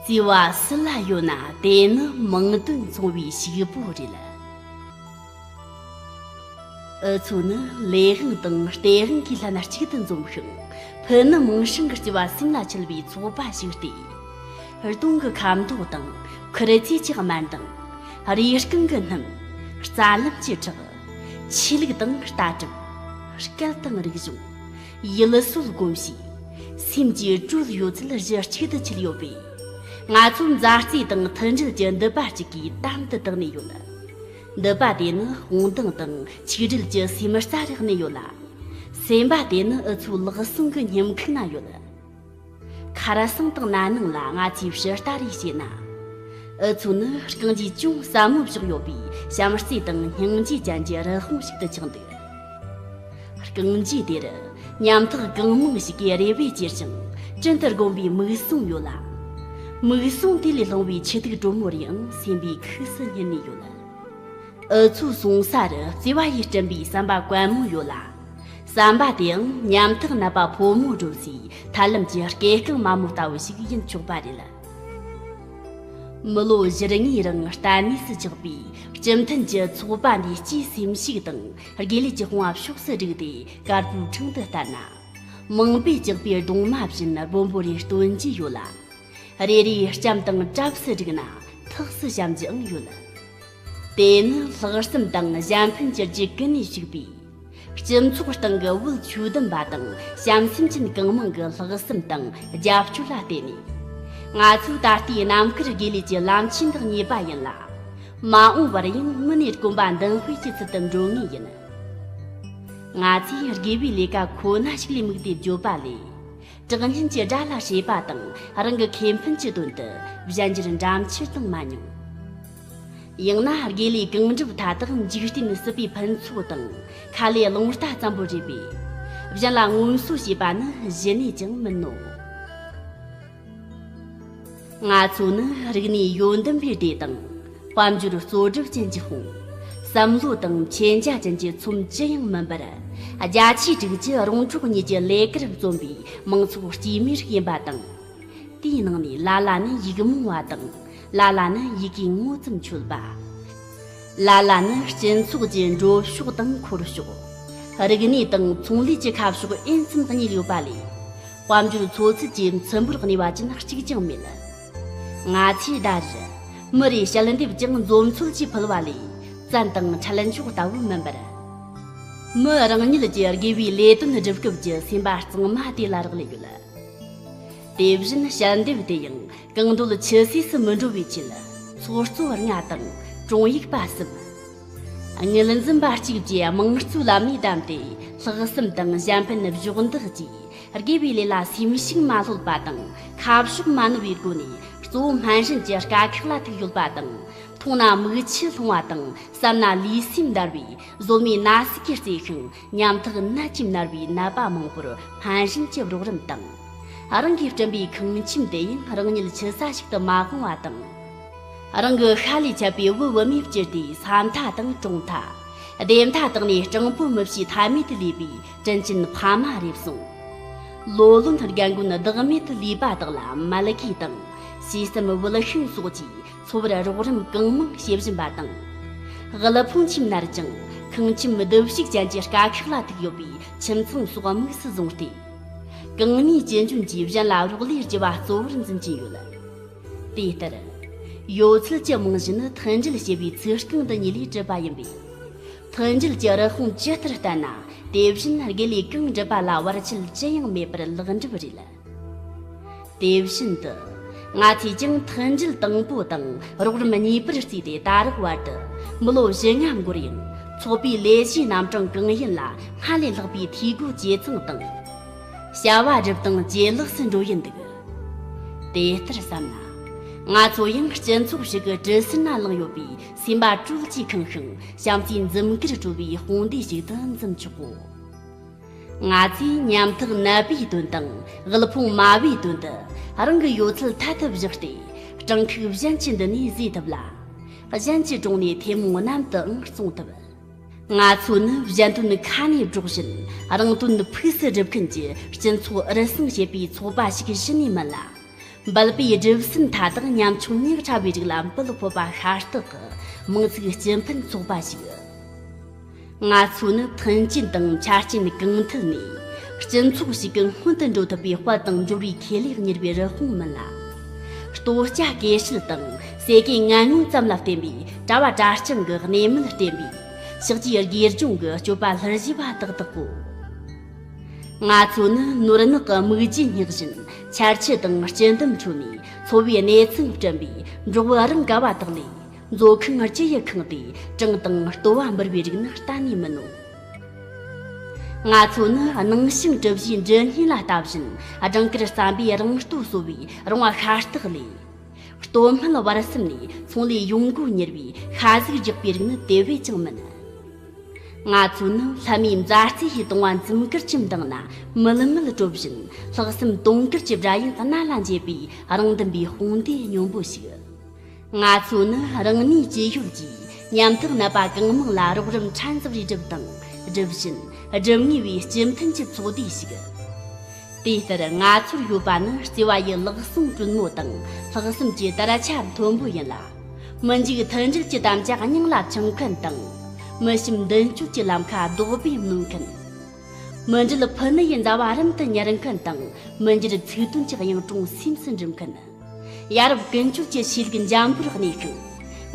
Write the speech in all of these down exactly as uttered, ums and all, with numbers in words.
བརྩེ་བ་སུ་ལ་ཡོད་ན་དེ་ནི་མིང་དོན་མཚུངས་པའི་ཕྱུག་པོ་རེད། འུ་ཚོ་ནི་ལས་དབང་དང་སྟེས་དབང་གི་ལྷན་གཅིག་ཏུ་འཛོམས་ཤིང་། ཕུ་ནུ་མིང་སྲིང་གི་བརྩེ་བ་སེམས་ལ་འཁྱིལ་བའི་ཚོགས་པ་ཞིག་སྟེ། གདོང་གི་ཁ་མདོག་དང་། མཁུར་ཚོས་ཀྱི་དམར་མདངས། རུས་རྐང་གི་སྣུམ། རྩ་ལམ་གྱི་ཁྲག། ཆོས་ལུགས་དང་ལྟ་གྲུབ། སྐད་དང་རིག་གཞུང་། ཡུལ་སྲོལ་གོམས་གཤིས། སེམས་ཀྱི་དྲོད་ཡོད་ཚད་གཞི་གཅིག་ཏུ་ཆུད་ཡོད་པས། ང་ཚོ་མཛའ་བརྩེ་དང་མཐུན་སྒྲིལ་གྱི་མདུད་པ་གཅིག་གིས་དམ་དུ་བཏགས་ནས་ཡོད། མདུད་པ་དེ་ནི་དཔུང་མདངས་དང་ཆིག་སྒྲིལ་གྱི་སེམས་རྩ་རུ་གནས་ཡོད་ལ། སེམས་པ་དེ་ནི་འུ་ཚོའི་ལག་ཟུང་གི་སྙེམས་ཁུག་ན་ཡོད། ཁར་སང་དང་ན་ནིང་ལ་ང་ཚོས་ཕྱི་ལྟ་རེ་བྱས་ན། འུ་ཚོ་ནི་རྐང་རྗེས་ཅུང་ཟབ་མོ་བཞག་ཡོད་པའི་བྱམས་བརྩེ་དང་སྙིང་རྗེ་ཅན་གྱི་རུ་དཔུང་ཞིག་ཏུ་ཆགས་འདུག། རྐང་རྗེས་དེར་ཉམ་ཐག་གང་མང་ཞིག་གིས་རེ་བས་ཅེར་ཞིང་དྲིན་དུ་དགོངས་པའི་མིག་ཟུང་ཡོད་ལ། མིག་ཟུང་དེ་ལས་ལྷུང་བའི་ཆུ་ཐིགས་དྲོན་མོ་རེའང་སེམས་པའི་ཁུགས་སུ་སྙུན་ནས་ཡོད། འུ་ཚོའི་སོང་ས་རུ་བརྩེ་བ་ཡིས་བསྐྲུན་པའི་ཟམ་པ་གོང་མོ་ཡོད་ལ། ཟམ་པ་དེའང་ཉམ་ཐག་ནད་པ་ཕོ་མོ་སྒྲོལ་སའི་ཐར་ལམ་གྱི་སྐས་རྐང་དམའ་མོ་ལྟ་བུ་ཞིག་ཡིན་ཆོག་པ་རེད། མི་ལོ་བཞི་ལྔའི་རིང་ལྟ་གནས་སུ་ཆགས་པའི་སྤྱི་མཐུན་གྱི་ཚོགས་པ་འདིའི་སྤྱིའི་སེམས་ཤུགས་དང་དགེ་ལས་ཀྱི་དཔུང་བ་ཕྱོགས་སུ་བསྒྲིགས་ཏེ་དཀར་པོའི་ཕྲེང་དུ་བསྟར་ན། མང་པོས་བཅག་པའི་གདུང་མ་བཞིན་སྦོམ་པོ་རེ་སྟོན་རྒྱུ་ཡོད་ལ། རེ་རེའི་ལྕམ་དང་གྲབས་སུ་བསྒྲིགས་ན་ཐགས་སུ་བཤམ་རྒྱུའང་ཡོད། དེ་ནི་ལྷག་བསམ་དང་གཞན་ཕན་གྱི་རྒྱུ་ཀུན་ནས་ཕྱུག་པའི། སྤྱི་ཚོགས་སྟེང་གི་བོད་ཆོས་ལྡན་པ་དང་བྱམས་སེམས་ཅན་གང་མང་གི་ལྷག་བསམ་དང་རྒྱབ་སྐྱོར་ལ་བརྟེན་ནས། ང་ཚོས་ད་ལྟའི་རྣམ་དཀར་དགེ་ལས་ཀྱི་ལམ་ཆེན་འདི་རྙེད་པ་ཡིན་ལ། མ་འོངས་པར་ཡང་མི་ནས་དཀོན་པ་འདུན་སྤེལ་གྱི་ཚུལ་དུ་འགྲོ་ངེས་ཡིན། ང་ཚོས་དགེ་བའི་ལས་ཀ་ཁོ་ན་ཞིག་ལས་དམིགས་ཏེ་བརྗོད་པ་ལས། དྲག་ཉེན་གྱི་དགྲ་ལ་བྱེད་པ་དང་རང་གི་ཁེ་ཕན་གྱི་དོན་དུ་གཞན་འགྱུར་འགྲན་ཆེར་བཏང་མ་མྱོང་། ཡང་ན་དགེ་ལས་གང་སྒྲུབ་མཐའ་དག་འཇིག་རྟེན་སྲིད་པའི་ཕུན་ཚོགས་དང་ཁ་ལས་རླུང་རྟ་ཙམ་པོ་རེད་པས། གཞན་ལ་སྔོན་གསོ་བྱེད་པ་ནི་གཞི་ནས་ཀྱང་མིན་ནོ། ང་ཚོ་ནི་རིག་གནས་ཡོན་ཏན་པའི་སྡེ་དང་། དཔལ་འབྱོར་རྩོལ་སྒྲུབ་ཅན་གྱི་དཔུང་། བསམ་བློ་དང་མཁྱེན་རྒྱ་ཅན་གྱི་ཚོམས་ཅི་ཡང་མིན་པར། རྒྱ་ཆེའི་དྲུག་ཅུ་རོང་འབྲོག་གཉིས་ཀྱི་ལས་ཀར་བརྩོན་པའི་མང་ཚོགས་སྐྱེས་མའི་རིགས་ཡིན་པ་དང་། དེའི་ནང་ནས་ལ་ལ་ནི་ཡིག་རྨོངས་པ་དང་། ལ་ལ་ནི་ཡི་གེ་ངོ་ཙམ་ཆོད་པ། ལ་ལ་ནི་སྤྱི་ཚོགས་ཀྱི་འགྲོ་ཕྱོགས་དང་འཁོར་ཕྱོགས། རིག་གནས་དང་ཚོང་ལས་ཀྱི་ཁ་ཕྱོགས་ཨེན་ཙམ་གཉིས་ཡོད་པ་ལས། དཔལ་འབྱོར་འཚོ་ཚུལ་གྱི་མཐུན་པོར་གནས་པ་ཅན་གཅིག་ཀྱང་མེད། ང་ཚོས་ད་རེས་མི་རེའི་ཞལ་འདེབས་ཀྱང་འཛོམས་ཚོད་ཀྱིས་ཕུལ་བ་ལས། བཙན་དང་འཕྲལ་འཇོག་ལྟ་བུ་མིན་པར། མི་རང་ཉིད་ཀྱི་དགེ་བའི་ལས་དོན་སྒྲུབ་སྐབས་ཀྱི་སེམས་པ་གཙང་མ་དེ་ལ་རག་ལས་ཡོད། དེ་བཞིན་ཞལ་འདེབས་དེ་ཡང་གང་འདོད་ཆུད་ཟོས་སུ་མི་འགྲོ་བའི་ཆེད། ཚོགས་གཙོ་ལྔ་དང་དྲུང་ཡིག་པ་གསུམ། དངུལ་འཛིན་པ་གཅིག་བཅས་དམངས་གཙོའི་ལམ་ནས་བདམས་ཏེ། ལྷག་བསམ་དང་གཞན་ཕན་གཞོགས་འདེགས་ཀྱིས། དགེ་བའི་ལས་ལ་སེམས་ཤུགས་མ་ལྷོད་པ་དང་། ཁ་ཕྱོགས་མ་ནོར་བའི་སྒོ་ནས། གཙོ་བོ་སྨན་གཞུང་གི་དཀའ་ཁག་ལ་ཐུག་ཡོད་པ་དང་། མཐོང་ན་མིག་ཆུ་ལྷུང་བ་དང་། བསམ་ན་ལུས་སེམས་འདར་བའི། གཟོད་མའི་ན་ཟུག་གིས་གཙེས་ཤིང་། ཉམ་ཐག་ནད་ཀྱིས་མནར་བའི་ནད་པ་མང་པོར་སྨན་གཞུང་གི་རོགས་རམ་དང་། རང་གིས་བསྐྲུན་པའི་ཁང་ཁྱིམ་དེ་ཡང་རང་ཉིད་ཆུད་ཟ་ཞིག་ཏུ་མ་འོང་བ་དང་། རང་གི་ཤ་ལས་ཆད་པའི་བུ་བུ་མོས་བསྐྱུར་ཏེ་ས་མཐའ་དང་གྲོང་མཐའ། སྡེ་མཐའ་དག་ནས་སྤྲང་པོ་མི་བྱེད་ཐབས་མེད་དུ་ལུས་པའི་དྲིན་ཅན་ཕ་མ་རེ་ཟུང་། ལོ་ལོན་རྒན་རྒོན་བདག་མེད་དུ་ལུས་པ་དག་ལ་མལ་གོས་དང་། ཟས་སེམས་བུད་ཤིང་སོགས་ཀྱི་འཚོ་བར་རོགས་རམ་གང་མང་བྱེད་བཞིན་པ་དང་། དབུལ་ཕོངས་ཆེས་མནར་ཅིང་། ཁང་ཁྱིམ་སྡུག་ཤུགས་ཅན་གྱི་དཀའ་ཁག་ལ་ཐུག་ཡོད་པའི་ཁྱིམ་ཚང་སོགས་དམིགས་སུ་བཟུང་སྟེ། གང་ནུས་ཅི་འཇོན་གྱིས་གཞན་ལ་རོགས་ལས་བགྱི་བ་གཙོ་བོར་འཛིན་གྱིན་ཡོད། དེ་ལྟར། ཡོད་ཚད་ཀྱི་རྨང་གཞི་ནི་མཐུན་སྒྲིལ་ཞེས་པའི་ཚིག་རྐང་འདི་གཉིས་ལས་གྲུབ་པ་ཡིན་པས། མཐུན་སྒྲིལ་གྱི་རུ་དཔུང་ཇི་ལྟར་བརྟན་ན། དེ་བཞིན་དགེ་ལས་གང་སྒྲུབ་པ་ལ་བར་ཆད་ཅི་ཡང་མེད་པར་ལེགས་འགྲུབ་རེད། དེ་བཞིན་དུ། ང་ཚོས་ཀྱང་མཐུན་སྒྲིལ་དང་པོ་དང་རོགས་རམ་གཉིས་པར་བརྩིས་ཏེ། ད་རག་བར་དུ་མི་ལོ་བཞི་ལྔ་འགོར་ཡང་། ཚོགས་པའི་ལས་གཞིའི་རྣམ་གྲངས་གང་ཡིན་ལ་སྔར་ལས་ལྷག་པའི་འཐུས་སྒོ་ཇེ་ཚང་དང་། བྱ་བ་སྒྲུབ་སྟངས་ཇེ་ལེགས་སུ་འགྲོ་ཡི་འདུག། དེ་ལྟར་བསམ་ན། ང་ཚོ་ཡང་སྤྱི་ཚོགས་ཤིག་གི་གྲུ་ཟུར་ན་ལངས་ཡོད་པའི་སེམས་པ་དྲོད་ཀྱིས་ཁེངས་ཤིང་། བྱམས་བརྩེའི་འཛུམ་དཀར་གྲོལ་བའི་དཔུང་སྡེ་ཞིག་ཏུ་འཛིན་ཆོག་གོ། ང་ཚོས་ཉམ་ཐག་ནད་པའི་དོན་དང་དབུལ་ཕོངས་དམའ་བའི་དོན་དུ། རང་གི་ཡོད་ཚད་ཐད་དུ་བཞག་སྟེ། སྤྲང་ཁུག་གཞན་གྱི་མདུན་ནས་བཟོས་ཐུབ་ལ། གཞན་གྱི་དྲུང་ནས་ཐལ་མོ་བསྣམས་དུའང་བཙོང་ཐུབ། ང་ཚོ་ནི་གཞན་དོན་ཁ་ནས་སྒྲོག་བཞིན། རང་དོན་ཕུགས་སུ་སྒྲུབ་མཁན་གྱི་སྤྱི་ཚོགས་རུལ་སུངས་བྱེད་པའི་ཚོགས་པ་ཞིག་གཞི་ནས་མིན་ལ། འབུལ་པའི་སྒྲུབ་ཟིན་མཐའ་དག་ཉམ་ཆུང་ཉག་ཕྲ་བའི་རིགས་ལ་འབུལ་ཕོད་པ་ཤ་སྟག་གི་མིང་ཚིག་སྤྱི་ཕན་ཚོགས་པ་ཞིག། ང་ཚོ་ནི་མཐུན་རྐྱེན་དང་ཆ་རྐྱེན་གང་ཐད་ནས་སྤྱི་ཚོགས་ཤིག་གི་སྔོན་དུ་འགྲོ་ཐུབ་པའི་དཔལ་དང་འབྱོར་བའི་ཁེ་ལས་གཉེར་བའི་རུ་དཔུང་མིན་ལ། ལྟོ་སྐྱ་སྐྱེད་སྲིད་དང་ཟས་གོས་ངན་ངོན་ཙམ་ལ་བརྟེན་པའི་གྲྭ་བ་གྲྭ་རྐྱང་གི་གནས་མལ་བརྟེན་པའི་ཕྱག་རྗེས་དགེ་སྦྱོང་གི་སྤྱོད་པ་ལྷུར་བཞེས་པ་ཏག་ཏག་གོ། ང་ཚོ་ནི་ནོར་ནག་གི་སྨུག་རྒྱུ་སྙེག་བཞིན་ཆར་ཆུ་དང་སྤྱི་འདོམས་ཁྲོད་ནས་འཚོ་བའི་གནས་ཚང་བསྐྲུན་པའི་འབྲོག་བུ་རང་ག་བ་དག་ལས། མཛོ་ཁང་ལྕི་ཡི་ཁང་དེ་གྲང་དང་ལྟོ་བ་འབུར་བའི་རིགས་ནི་གཏན་ནས་མིན་ནོ། ང་ཚོ་ནི་སྣང་ཞིང་གྲུབ་བཞིའི་འབྲི་སྙེ་ལ་ལྟ་བཞིན་སྦྲང་དཀར་ཟམ་པའི་རང་ལྟོ་གསོ་བའི་རོང་བ་ཤ་སྟག་ལས། སྟོད་སྨད་བར་གསུམ་ནས་ཚོང་ལས་ཡོང་སྒོ་གཉེར་བའི་ཤ་ཟིག་རྒྱག་པའི་རིགས་ནི་དེ་བས་ཀྱང་མིན། ང་ཚོ་ནི་ལྷ་མིའི་མཛའ་བརྩེ་ཡི་གཏོང་བ་འཛུམ་དཀར་གྱི་མདངས་ན་མིལ་མིལ་དཀྲོལ་བཞིན་ལྷག་བསམ་དུང་དཀར་གྱི་སྒྲ་ཡིས་གནའ་ལ་འབྱེད་པའི་རང་འདུན་པའི་དཔུང་སྡེ་སྙོམས་པོ་ཞིག། ང་ཚོ་ནི་རང་ནུས་ཇེ་ཡོད་ཀྱིས་ཉམ་ཐག་ནད་པ་གང་མང་ལ་རོགས་རམ་ཕྲན་ཚེགས་རེ་སྒྲུབ་དང་སྒྲུབ་བཞིན་སྒྲུབ་ངེས་པའི་སྤྱི་མཐུན་གྱི་ཚོགས་སྡེ་ཞིག། དེ་ལྟར་ང་ཚོར་ཡོད་པ་ནི་བརྩེ་བ་ཡི་ལག་ཟུང་དྲོན་མོ་དང་ལྷག་བསམ་གྱི་དར་ཆ་མཐོན་པོ་ཡིན་ལ། མི་འཇིགས་མཐུན་སྒྲིལ་གྱི་དམ་བཅའ་སྙིང་ལ་བཅངས་མཁན་དང་། མི་ཞུམ་མདུན་སྐྱོད་ཀྱི་ལམ་ཁ་རྡོག་པས་མནོན་མཁན། མི་འབྲལ་ཕུ་ནུ་ཡི་མཛའ་བ་རིམ་དུ་གཉེར་མཁན་དང་། མི་འགྱུར་ཚིག་དོན་གྱི་གཡེང་དྲུང་སེམས་སུ་འགྲིམ་མཁན། ཡ་རབས་ཀུན་སྤྱོད་ཀྱི་ཆོས་ལུགས་འཇམ་པོར་གནས་ཤིང་།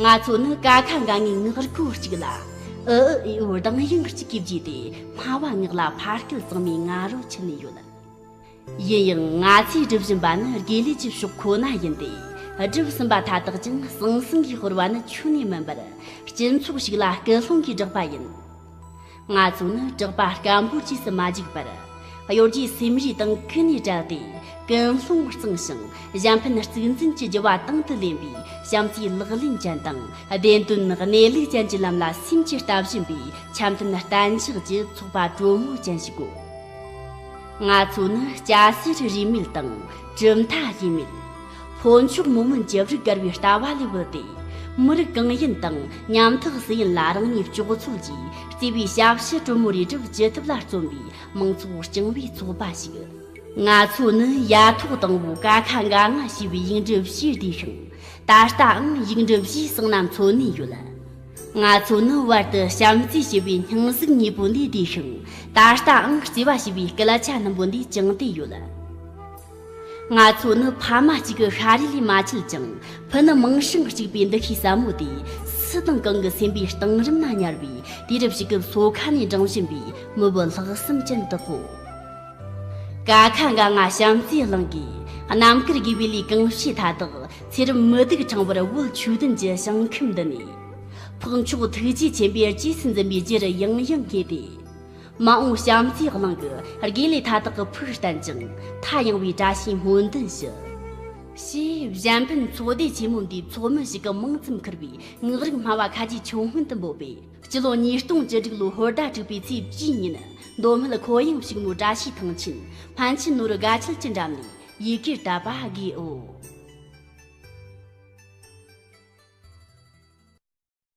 ང་ཚོ་ནི་ཀ་ཁ་འགའ་ངའི་ངག་སྒོ་གཅིག་ལ། ཨུ་ཨུ་ཨི་ཨུ་གདངས་དབྱངས་གཅིག་གིས་བརྗོས་ཏེ་སྨྲ་བ་ངག་ལ་ཕ་སྐད་གཙང་མའི་ང་རོ་འཁྱིལ་ནས་ཡོད། ཡིན་ཡང་ང་ཚོས་སྒྲུབ་བཞིན་པ་ནི་དགེ་ལས་ཀྱི་ཕྱོགས་ཁོ་ན་ཡིན་ཏེ། སྒྲུབ་ཟིན་པ་མཐའ་དག་ཀྱང་ཟང་ཟིང་གིས་དཔོར་བ་ནི་ཁྱོན་ནས་མིན་པར། སྤྱི་ཚོགས་ཤིག་ལ་སྐུལ་སློང་གིས་བསྒྲགས་པ་ཡིན། ང་ཚོ་ནི་བསྒྲགས་པ་སྐམ་པོ་རྗེས་སུ་མ་འཇུག་པར། གཡོ་སྒྱུའི་སེམས་རིག་དང་ཀུན་ནས་བྲལ་ཏེ། ཀུན་སློང་གཙང་ཞིང་གཞན་ཕན་གཙིགས་འཛིན་གྱི་རྒྱུ་བ་དང་དུ་ལེན་པའི་བྱམས་བརྩེའི་ལག་ལེན་ཅན་དང་། བདེན་དོན་གནས་ལུགས་ཅན་གྱི་ལམ་ལ་སེམས་ཀྱིས་ལྟ་བཞིན་པའི་འཆམ་མཐུན་གཏན་འཇགས་ཀྱི་ཚོགས་པ་དྲོན་མོ་ཅན་ཞིག་གོ། ང་ཚོ་ནི་སྐྱ་སེར་རིས་མེད་དང་གྲུབ་མཐའ་དབྱེ་མེད། ཕོ་མཆོག་མོ་མོན་གྱི་རིགས་དགར་བའི་ལྟ་བ་ལས་བུད་དེ། མི་རིགས་གང་ཡིན་དང་ཉམ་ཐག་སུ་ཡིན་ལ་རང་ཉིད་ལྕོགས་ཚོད་ཀྱིས་བརྩེ་བའི་ཞབས་ཕྱི་དྲོན་མོ་རེ་སྒྲུབ་ཅི་ཐུབ་ལ་བརྩོན་པའི་མང་ཚོགས་རྐྱང་བའི་ཚོགས་པ་ཞིག། ང་ཚོ་ནི་ཡ་ཐོག་དང་བོ་ཀ་ཁ་འགའ་ང་ཞེས་པའི་ཡིག་འབྲུ་བཞིས་བསྡུས་ཤིང་། ད་ལྟའང་ཡིག་འབྲུ་བཞིའི་གསང་ན་འཚོ་ནས་ཡོད། ང་ཚོ་ནི་བར་དུ་བྱམས་བརྩེ་ཞེས་པའི་སྙིང་གཟུགས་གཉིས་པོ་ལས་བསྡུས་ཤིང་། ད་ལྟའང་བརྩེ་བ་ཞེས་པའི་སྐད་ཆ་སྣུམ་པོ་འདིས་བཅིངས་ཏེ་ཡོད། ང་ཚོ་ནི་ཕ་མ་གཅིག་གི་ཤ་རུས་ལས་མ་ཆད་ཅིང་། ཕུ་ནུ་མིང་སྲིང་གཅིག་པའི་འདུ་ཤེས་ཟབ་མོ་དེས་སུ་དང་གང་གི་སེམས་པའི་གཏིང་རིམ་ན་ཉར་བའི་དུས་རབས་ཤིག་གི་སོ་ཁ་ནས་འབྲང་བཞིན་པའི་མི་བུ་ལྷག་བསམ་ཅན་དག་གོ། ཀ་ཁ་འགའ་ང་བྱམས་བརྩེའི་གླིང་གིས་རྣམ་དཀར་དགེ་བའི་ལས་གང་བྱས་མཐའ་དག་ཚེ་རབས་མི་སྡུག་ཕྲེང་བར་བོད་ཆོས་ལྡན་གྱི་ཞིང་ཁམས་འདི་ནས། འཕགས་མཆོག་ཐུགས་རྗེ་ཆེན་པོས་རྗེས་སུ་འཛིན་པའི་རྒྱུར་ཡང་ཡང་བསྔོས་ཏེ། མ་འོངས་བྱམས་བརྩེའི་གླིང་གི་དགེ་ལས་མཐའ་དག་གི་ཕུགས་བརྟན་ཅིང་མཐའ་ཡངས་པའི་བཀྲ་ཤིས་སྨོན་འདུན་ཞུ། ཞེས་གཞན་ཕན་ཚོགས་སྡེ་ཆེན་མོ་འདིའི་ཚོགས་མི་ཞིག་གི་མིང་ཙམ་ཁུར་བའི་ངག་རིག་སྨྲ་བ་ཁ་རྗེ་ཆོས་སྔོན་དུ་འབོད་པས། སྤྱི་ལོ་ཉིས་སྟོང་བཅུ་དྲུག་ལོའི་ཧོར་ཟླ་དྲུག་པའི་ཚེས་བཅུའི་ཉིན། མདོ་སྨད་ཁོ་ཡང་ཕྱུག་མོ་བཀྲ་ཤིས་ཐང་ཆེན་ཕན་ཆད་ནོར་དགའ་ཆེན་གྱི་འགྲམ་ནས་ཡི་གེར་བཏབ་པ་དགོས་འོ།